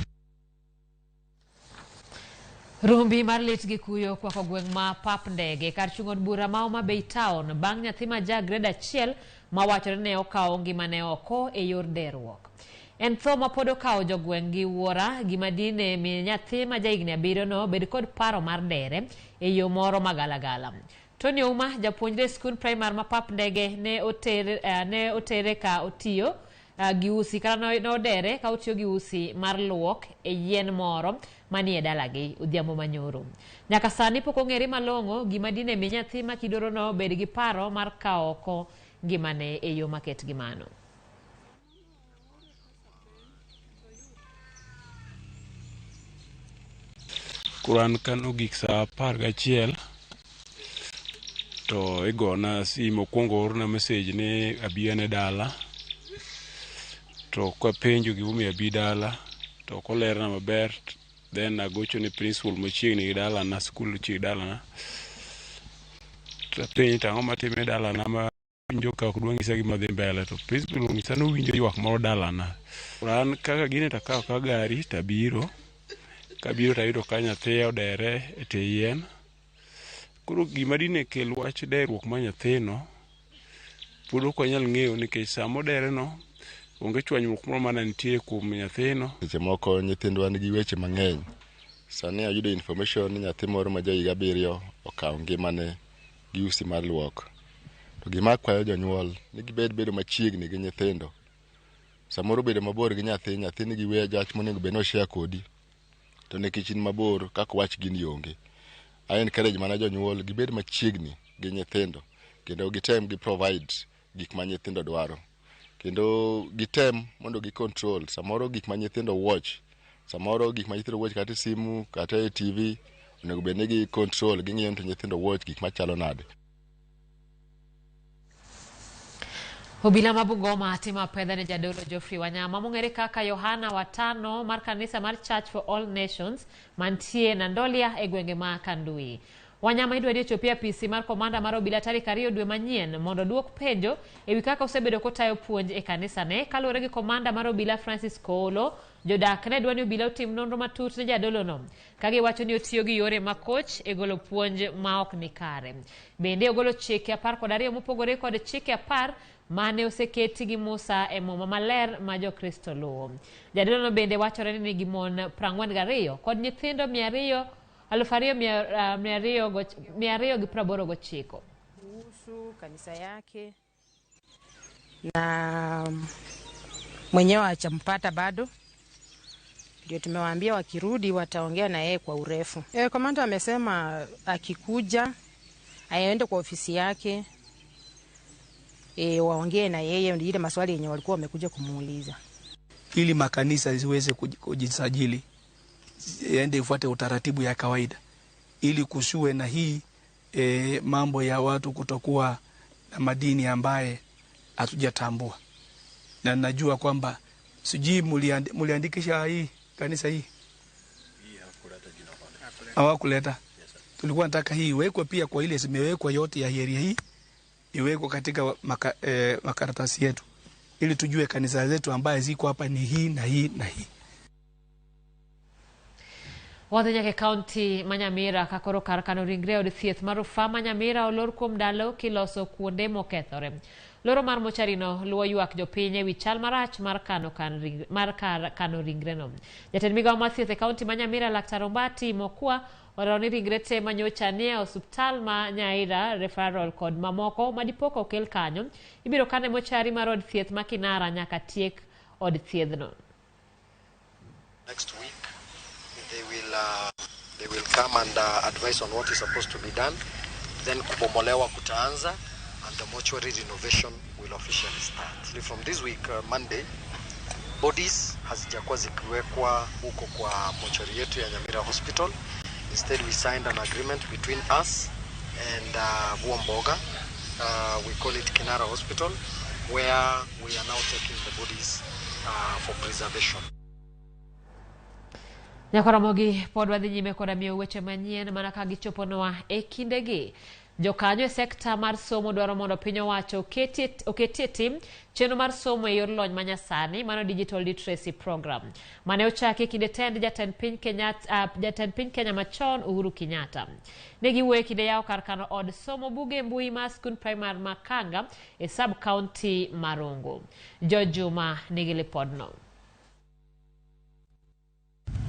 Speaker 1: Rumbi mar lit gi kuyo kwako gweng' ma pap ndege kar chung' od bura ma Homa Bay Town bang' nyathi ma ja grade 1 mawachore ne okawo ngimane oko e yor derruok. En tho ma pod okawo jogweng' gi wuora gima dine mi nyathi ma jahigni 7 no bed kod paro mar dere e yo moro magalagala. Tony Ouma, japuonjre e skund primar ma Pap Ndege, ne otere ka otiyo gi usi kata nodere ka otiyo gi usi mar luok e yien moro manie dalagi odhiambo manyoro. Nyaka sani pok ong'ere malong'o gima dine mi nyathi ma kidorono bed gi paro mar kawo oko ngimane e yo maket gi mano.
Speaker 10: Kuran kano gik saa 11 to igona simu okwongo orna message ni abi ane dala, to kapenjo gimomiyo abi dala to ok olerna maber, then agocho ne principal machiegni gi dalana, skul machiegni gi dalana, to apenje to ang'o matime dalana ma winjo ka ok dwa nyisa gima dhi mbele, to principal onyisa ni owinjo ywak moro dalana. An kaka gini to akawo ka gari to abiro, kabiro to ayudo ka nyathi odere e tie yien. Koro gima dine kel wach derruok mar nyathino pod ok wanyal ng'eyo nikech sama odereno onge chwanyruok moro mane nitie kuom nyathino.
Speaker 11: Seche moko nyithindwa nigi weche mang'eny. Sani ayudo information ni nyathi moro ma jahiga 7 okawo ngimane gi usi mar luok. To gima akwayo jonyuol ni gibed bedo machiegni gi nyithindo. Samoro bedo mabor gi nyathi, nyathi nigi wach monego bed ni oshare kodi. To nikech in mabor kaka wach gini onge. I encourage mana jonyuol gibed machiegni gi nyithindo kendo gitem gi provide gik ma nyithindo dwaro. Kendo gitem mondo gi control samoro gik ma nyithindo watch, samoro gik ma nyithindo watch kata e simu kata e TV onego bed ni gi control, ging'iyo ni to nyithindo watch gik machalo nade.
Speaker 1: Obila ma Bungoma timo apedha ne jadolo Geoffrey Wanyama mong'ere kaka Yohana Watano mar kanisa mar Church for All Nations mantie Nandolia e gwenge ma Kandui. Wanyama idwa ni ochopi e apisi mar komanda mar obila tarik 2 dwe manyien mondo oduok penjo ewi kaka osebedo kotayo puonj e kanisane. Kaluwore gi komanda mar obila Francis Koolo, jodak ne dwa ni obila otim nonro matut ne jadolono ka giwacho ni otiyo gi yore makoch e golo puonj ma ok ni kare. Bende ogolo chike 12 mopogore kod chike 10 mane oseketi gi Musa e muma maler ma Jokristo luwo. Jadolono bende wachore ni nigi mon 42 kod nyithindo 2,289.
Speaker 12: Kuhusu kanisa yake na mwenyewe hajampata bado, ndio tumewaambia wakirudi wataongea na yeye kwa urefu. Komanda amesema akikuja aende kwa ofisi yake, waongee na yeye ile maswali yenye walikuwa wamekuja kumuuliza.
Speaker 14: Ili makanisa ziweze kujisajili, yaende ifuate utaratibu ya kawaida, ili kusiwe na hii mambo ya watu kutokuwa na madini ambaye hatujatambua. Na najua kwamba sijui muliandikisha hii kanisa hii hawakuleta. Tulikuwa nataka hii iwekwe pia kwa ile zimewekwa yote ya area hii iwekwe katika makaratasi yetu ili tujue kanisa zetu ambaye ziko hapa ni hii na hii na hii.
Speaker 1: Wadhi nyaka e kaunti ma Nyamira ka koro kar kano ringre od thieth mar rufaa ma Nyamira olor kuom ndalo kiloso kuonde mokethore. Loro mar mochari no luwo ywak jopiny ewi chal marach mar kar kano ringreno. Jatend migawo mar thieth e kaunti ma Nyamira Laktar Ombati Mokwa olero ni ringre te manyocha nie osuptal ma Nyaira referral kod mamoko madipo ka okel kanyo ibiro kan e mochari mar od thieth ma Kinara nyaka tiek od thiedhno.
Speaker 25: Next week they will come and advise on what is supposed to be done. Then kubomolewa kutaanza and the mortuary renovation will officially start. From this week, Monday, bodies hazijakuwa zikiwekwa huko kwa mortuary yetu ya Nyamira Hospital. Instead, we signed an agreement between us and Buomboga. We call it Kinara Hospital, where we are now taking the bodies for preservation.
Speaker 1: Nyakoromogi pod wadhi nyime koda miyo weche manyien mana ka gichoponwa e kindegi. Jokanyo e sekta mar somo dwaro mondo piny owacho oketie tim chenro mar somo e yor lony manyasani, mano Digital Literacy Program mane ochaki e kinde tend jatend piny Kenya, jatend piny Kenya machon Uhuru Kenyatta. Ne giwuoyo e kinde yawo kar kano od somo buge e mbui mar skund primar ma Kanga e sub county ma Rongo. George Juma nigi lipodno.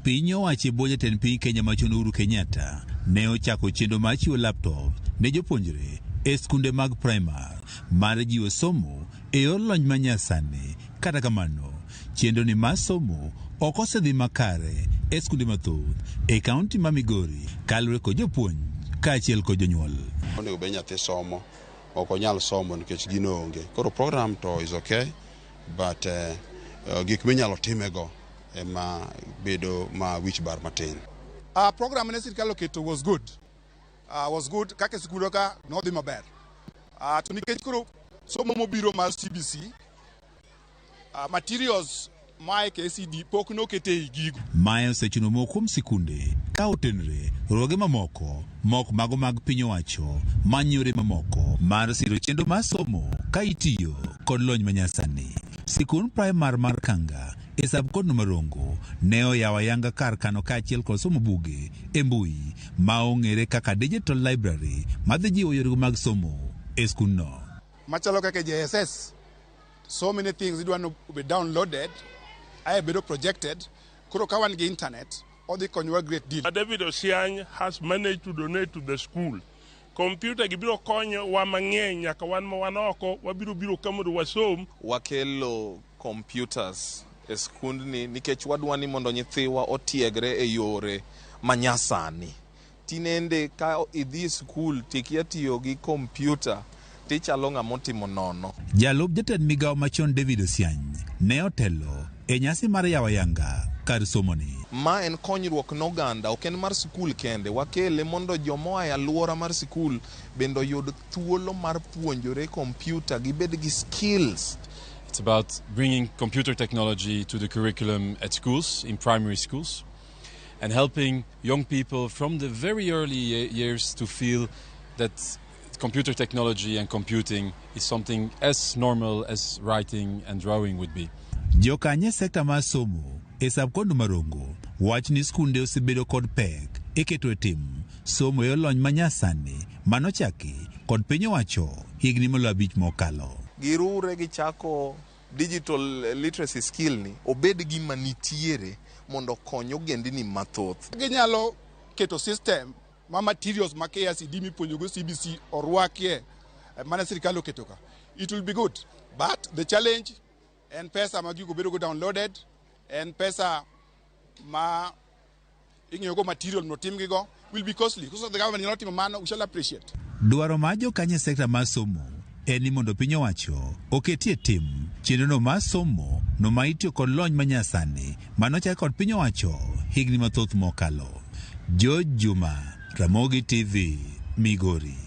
Speaker 13: Piny owacho e bwo jatend piny Kenya machon Uhuru Kenyatta ne ochako chenro mar chiwo laptop ne jopuonjre e skunde mag primar mar jiwo somo e yor lony manyasani. Kata kamano, chenro ni mar somo ok osedhi makare e skunde mathoth e kaunti ma Migori kaluwore kod jopuonj kaachiel kod jonyuol.
Speaker 15: Onego bed nyathi somo, ok onyal somo nikech gino onge. Koro program to is okay, but gik minyalo timego ema bedo ma wich bar matin.
Speaker 16: Program ne sirkal oketo was good. Was good kaka sikundwa ka nodhi maber. To nikech koro somo mobiro mar CBC, materials mae KCD pok nokete ei gigo.
Speaker 13: Mae osechuno moko kuom sikunde ka otenre riwruoge mamoko mok mago mag piny owacho manyo yore mamoko mar siro chenro mar somo ka itiyo kod lony manyasani. Sikund primar mar Kanga e sub-county ma Rongo ne oyawo ayanga kar kano kaachiel kod somo buge e mbui ma ong'ere kaka Digital Library madhi jiwo yorego mag somo e skundno.
Speaker 16: Machalo kaka JSS, so many things idwa no be downloaded, ae bedo projected, koro ka wan gi internet, odhi konyowa great deal.
Speaker 18: David Osiany has managed to donate to the school. Computer gi biro konyo wa mang'eny nyaka wan ma wan oko wabiro biro ka mondo wasom.
Speaker 19: Wakelo computers e skundni nikech wadwa ni mondo nyithiwa otiegre e yore manyasani. Tinende ka idhi e skul tikia tiyo gi kompyuta tichalo ng'ama otimo nono.
Speaker 13: Jalup jatend migawo machon David Osiany ne otelo e nyasi mar yawo ayanga kar somoni.
Speaker 19: Ma en konyruok ne oganda, ok en mar sikul kende. Wakele mondo joma oa e alwora mar sikul bende oyud thuolo mar puonjore kompyuta, gibed gi skills.
Speaker 26: It's about bringing computer technology to the curriculum at schools, in primary schools, and helping young people from the very early years to feel that computer technology and computing is something as normal as writing and drawing would be.
Speaker 13: Jokanyo e sekta mar somo e sub-county ma Rongo wach ni skunde osebedo kod pek e keto e tim somo e lony manyasani manochaki kod piny owacho higni maloyo 5 mokalo.
Speaker 19: Girure gichako digital literacy skill ni obed gima nitiere mondo okony ogendini mathoth.
Speaker 16: Ginyalo keto system ma materials ma KICD mipuonjogo CBC orwakie mane sirkal oketo ka. It will be good, but the challenge en pesa ma gigo bedo go downloaded, en pesa ma ing'iyogo material notimgigo will be costly. So the government nyalo timo mano, we shall appreciate.
Speaker 13: Dwaro mar jokanyo e sekta mar somo en ni mondo piny owacho oketie tim chenrono mar somo no ma itiyo kod lony manyasani manochak kod piny owacho higni mathoth mokalo. George Juma, Ramogi TV, Migori.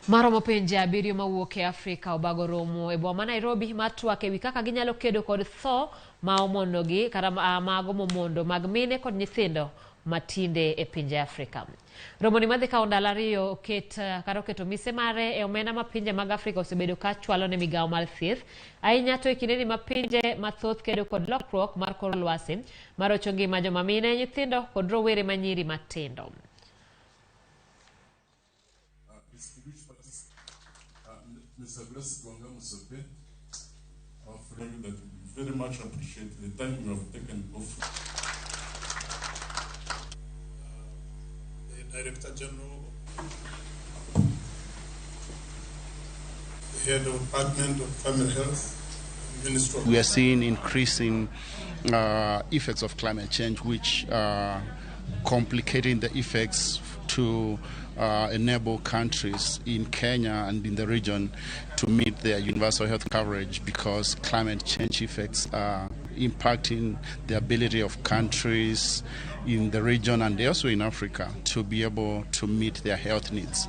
Speaker 1: Maromo pinje 7 mawuok e Afrika obago romo e boma ma Nairobi mar twak ewi kaka ginyalo kedo kod tho ma omonogi kata mago momondo mag mine kod nyithindo matinde e pinje Afrika. Romoni madhi kawo ndalo 2 kata oketo mise mare e omenda ma pinje mag Afrika osebedo ka chwalo ne migawo mar thieth ahinya to e kindeni ma pinje mathoth kedo kod lokruok mar kor lwasi marocho ngima joma mine, nyithindo kod rowere manyiri matindo.
Speaker 27: Mr. Grace Gonga Musope, our friend, that we very much appreciate the time you have taken off.
Speaker 28: The Director General, the Head of Department of Family Health, Ministry of
Speaker 29: We are seeing increasing effects of climate change, which are complicating the effects to enable countries in Kenya and in the region to meet their universal health coverage, because climate change effects are impacting the ability of countries in the region and also in Africa to be able to meet their health needs.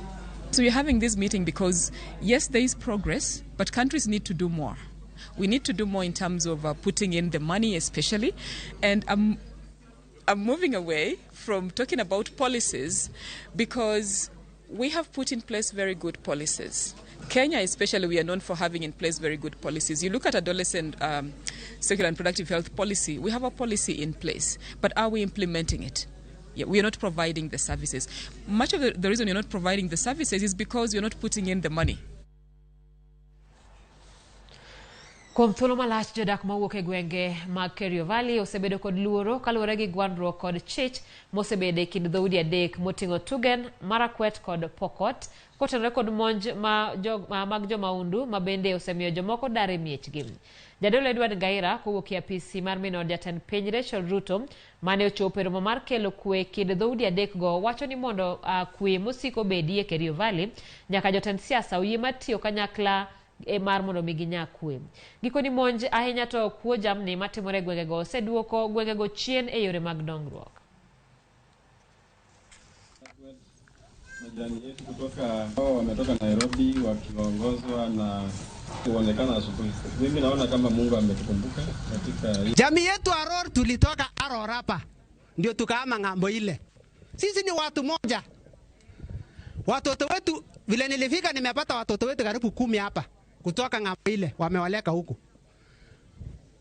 Speaker 30: So we're having this meeting because, yes, there is progress, but countries need to do more.
Speaker 2: We need to do more in terms of putting in the money, especially. And I'm moving away from talking about policies because we have put in place very good policies. Kenya, especially, we are known for having in place very good policies. You look at adolescent sexual and reproductive health policy, we have a policy in place, but are we implementing it? Yeah, we are not providing the services. Much of the reason you're not providing the services is because you're not putting in the money.
Speaker 1: Kuom thuolo malach jodak mawuok e gwenge mag Kerio Valley osebedo kod luoro kaluwore gi gwandruok kod chich mosebedo e kind dhoudi adek moting'o Tugen, Marakwet kod Pokot kotenore kod monj mag jomaundu ma bende osemiyo jomoko dar e miechgi. Jadolo Edward Ngaira kowuok e apisi mar min od jatend piny Rachel Ruto mane ochopo e romo mar kelo kwe kind dhoudi adekgo wacho ni mondo kwe mosiko bedie Kerio Valley nyaka jotend siasa oyie mar tiyo kanyakla e mar mondo mi ginya kwe. Gikoni monj ahinya to kuo jamni matimore e gwengego oseduoko gwengego chien e yore mag dongruok.
Speaker 4: Majirani yetu kutoka hao wametoka Nairobi wakiongozwa na kuonekana asubuhi. Mimi naona kama Mungu ametukumbuka katika
Speaker 5: jamii yetu. Aror tulitoka Aror hapa ndio tukaama ng'ambo ile. Sisi ni watu moja. Watoto wetu vile nilifika nimepata watoto wetu karibu 10 hapa kutoka ng'ambo ile wamewaleka huku.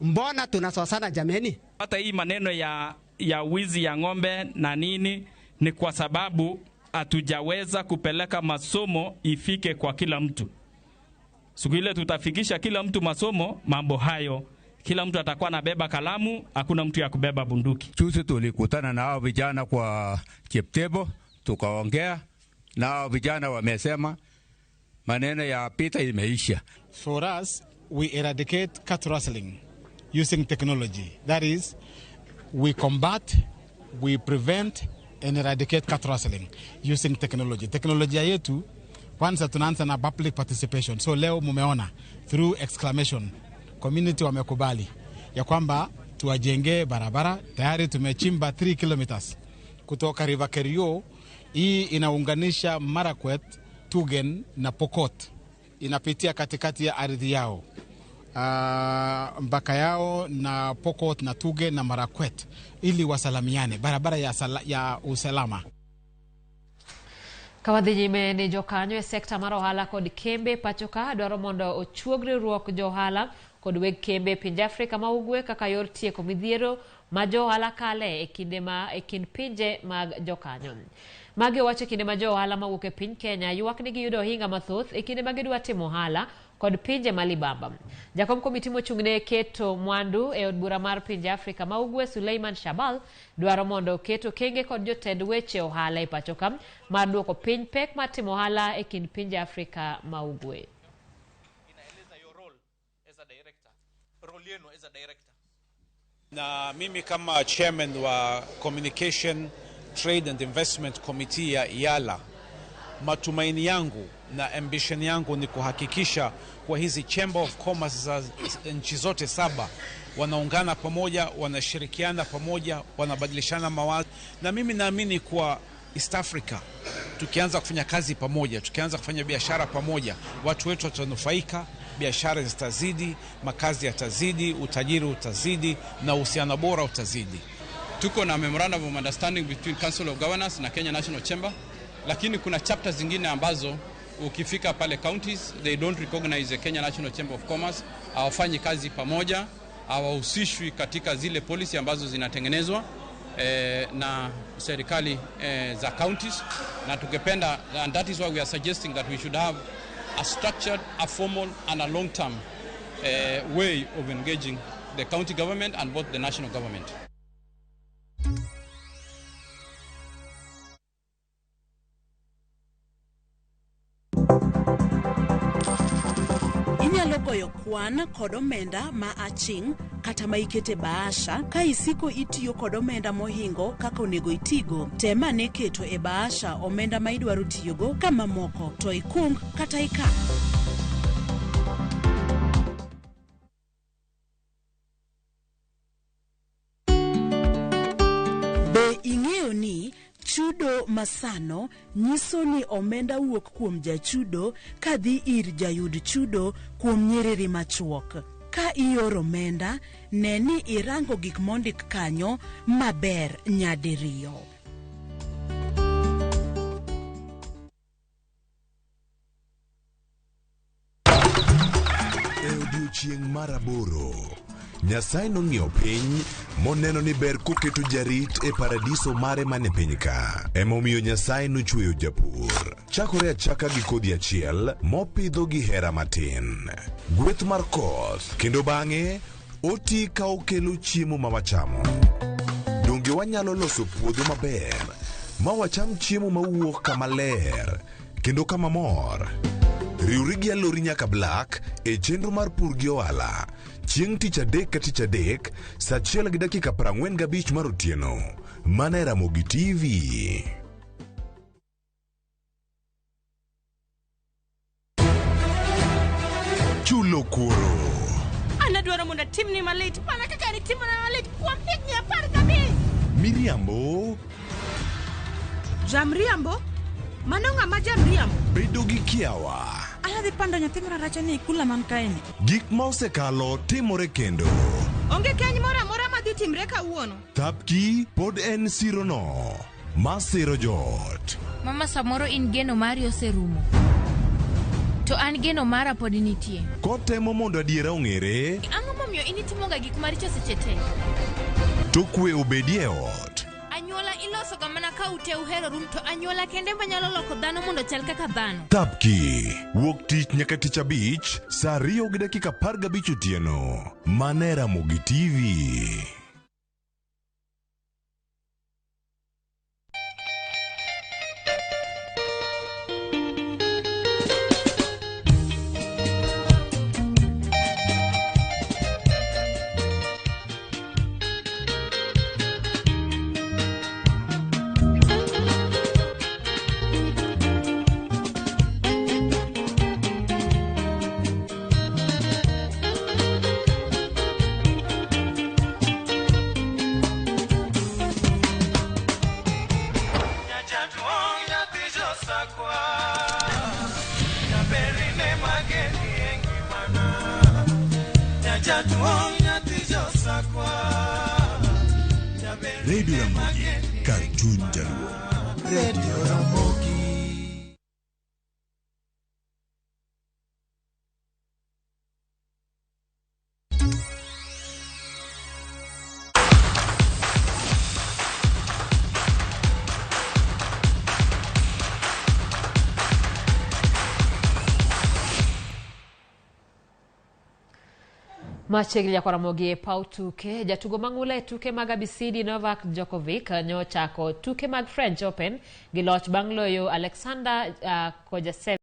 Speaker 5: Mbona tunasosana jameni?
Speaker 17: Hata hii maneno ya wizi ya ng'ombe na nini ni kwa sababu hatujaweza kupeleka masomo ifike kwa kila mtu. Siku ile tutafikisha kila mtu masomo, mambo hayo kila mtu atakuwa anabeba kalamu, hakuna mtu ya kubeba bunduki.
Speaker 20: Juzi tulikutana na hao vijana kwa Cheptebo, tukaongea na hao vijana wamesema maneno ya pita imeisha.
Speaker 21: For us, we eradicate cattle rustling using technology. That is, we combat, we prevent and eradicate cattle rustling using technology. Teknolojia yetu kwanza tunaanza na public participation. So leo mumeona through exclamation community wamekubali ya kwamba tuwajenge barabara. Tayari tumechimba 3 kilometers kutoka River Kerio. Hii inaunganisha Marakwet, Tugen na Pokot. Inapitia katikati ya ardhi yao, mpaka yao na Pokot na Tugen na Marakwet, ili wasalamiane, barabara ya usalama.
Speaker 1: Kawadhi nyime ni jokanyo e sekta mar ohala kod kembe pacho ka dwaro mondo ochuog riwruok jo ohala kod weg kembe e pinje Afrika ma ugwe kaka yor tieko midhiero ma jo ohala kale e kinde ma e kind pinje mag jokanyo. Magi owacho e kinde ma jo ohala mawuok e piny Kenya ywak ni giyudo ohinga mathoth e kinde ma gidwa timo ohala kod pinje ma libamba. Jakom komiti mochung'ne keto mwandu e od bura mar pinje Afrika ma ugwe Suleiman Shabal dwaro mondo oket okenge kod jotend weche ohala e pacho ka mar duoko piny pek mar timo ohala e kind pinje Afrika ma ugwe.
Speaker 22: Na mimi kama chairman wa Communication, Trade and Investment Committee ya IALA, matumaini yangu na ambition yangu ni kuhakikisha kwa hizi Chamber of Commerce za nchi zote 7 wanaungana pamoja, wanashirikiana pamoja, wanabadilishana mawazo. Na mimi naamini kwa East Africa tukianza kufanya kazi pamoja, tukianza kufanya biashara pamoja, watu wetu watanufaika, biashara zitazidi, makazi yatazidi, utajiri utazidi na uhusiano bora utazidi.
Speaker 23: Tuko na memorandum of understanding between Council of Governors na Kenya National Chamber, lakini kuna chapters zingine ambazo ukifika pale counties they don't recognize the Kenya National Chamber of Commerce, hawafanyi kazi pamoja, hawahusishwi katika zile policy ambazo zinatengenezwa na serikali za counties. Na tungependa, and that is why we are suggesting that we should have a structured, a formal and a long-term way of engaging the county government and both the national government.
Speaker 24: Inyalo goyo kwan kod omenda ma aching' kata ma ikete bahasha ka isiko itiyo kod omenda mohingo kaka onego itigo. Tem ane keto e bahasha omenda ma idwaro tiyogo ka mamoko to ikung kata ikan. Be ing'eyo ni chudo masano nyiso ni omenda wuok kuom jachudo kadhi ir jayud chudo kuom nyiriri machuok. Ka ioro omenda, ne ni irango gik mondik kanyo maber nyadiriyo.
Speaker 3: E odiechieng' mar aboro, Nyasaye nong'iyo piny moneno ni ber koketo jarit e paradiso mare man e piny ka. Emomiyo Nyasaye nochweyo japur. Chakore achaka gi kodhi achiel mopidho gi hera matin. Gweth mar koth kendo bang'e oti ka okelo chiemo ma wachamo. Donge wanyalo loso puodho maber ma wacham chiemo mawuok kama ler kendo kama mor? Riwri gi Alori nyaka Black e chenro mar pur gi ohala chieng' tich adek ka tich adek saa achiel gi dakika 45 mar otieno mana e Ramogi TV. Chulo kuoro.
Speaker 6: An adwaro mondo atimni malit mana kaka nitimona malit kuom higni 15.
Speaker 3: Miriambo.
Speaker 6: Jamriambo? Mano ng'ama jamriambo?
Speaker 3: Bedo gi kiawa.
Speaker 6: An adhi pando nyathi mararacha ni e kula man kaeni.
Speaker 3: Gik ma osekalo timore kendo.
Speaker 6: Onge keny moro amora madhi timre kawuono.
Speaker 3: Thapki pod en sirono ma siro joot.
Speaker 7: Mama samoro in geno mari oserumo. To an geno mara pod nitie.
Speaker 3: Kotemo mondo adiera ong'ere.
Speaker 7: Ang'o momiyo in itimoga gik maricho seche te?
Speaker 3: To kwe obedie e ot.
Speaker 7: Anyuola ilosoga mana ka ute uheroru to anyuola kende manyalo loko dhano mondo ochal kaka dhano.
Speaker 3: Thapki wuok tich nyaka tich abich saa 2:15 otieno. Mana e Ramogi TV.
Speaker 8: Radio Ramogi, kar chuny jaluo.
Speaker 9: Radio Ramogi.
Speaker 1: Machiegni nyaka Ramogi e paw tuke, jatugo mang'ula e tuke mag ABCD Novak Djokovic nyochako tuke mag French Open gi loch bang' loyo Alexander Kojasev.